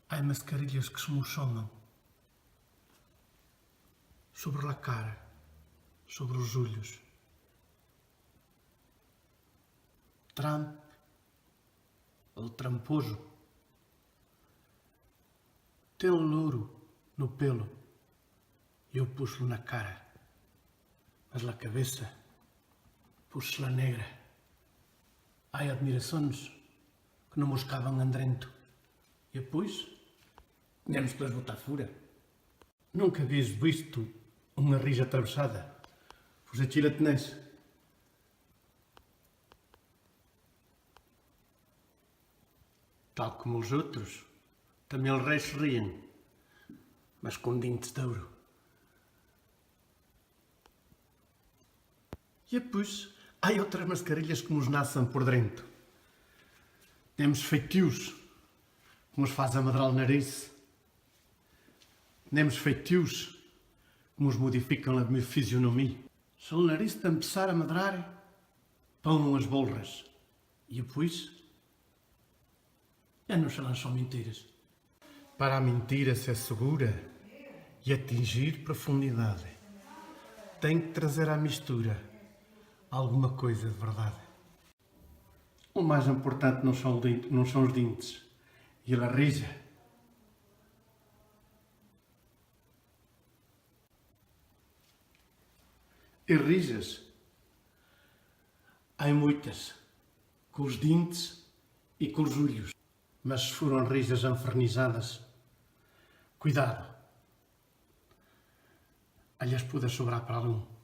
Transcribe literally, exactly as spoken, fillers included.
Ai mascarilhas que se mos soman sobre la cara, sobre os ulhos. Trump, el tramposo, ten louro no pelo. Yo pus-lo na cara, mas la cabeça pus-la negra. Ai admiraçons que no mos caben endrento. I apuis, n'hems que les botar fura. Nunca havies visto unha rija atravesada? Pois aqui la tenés. Tal como os outros, também os reis riem, mas com dentes de ouro. I apuis, ai outras mascarilhas que mos nascen por drento. N'hems feitios que mos fasen medrar el nariz. N'hems feitios que mos modifiquen la fisionomia. Se el nariz t'empeçar a medrar, pon-lo en les bolres. I apuis, ja no seran só mentiras. Para a mentira ser segura e atingir profundidade, tem que trazer à mistura alguma coisa de verdade. O mais importante não são, o dente, não são os dentes e a rija. E rijas, ai muitas, com os dentes e com os olhos. Mas se foram rijas enfernizadas, cuidado, lhes pode sobrar para algum.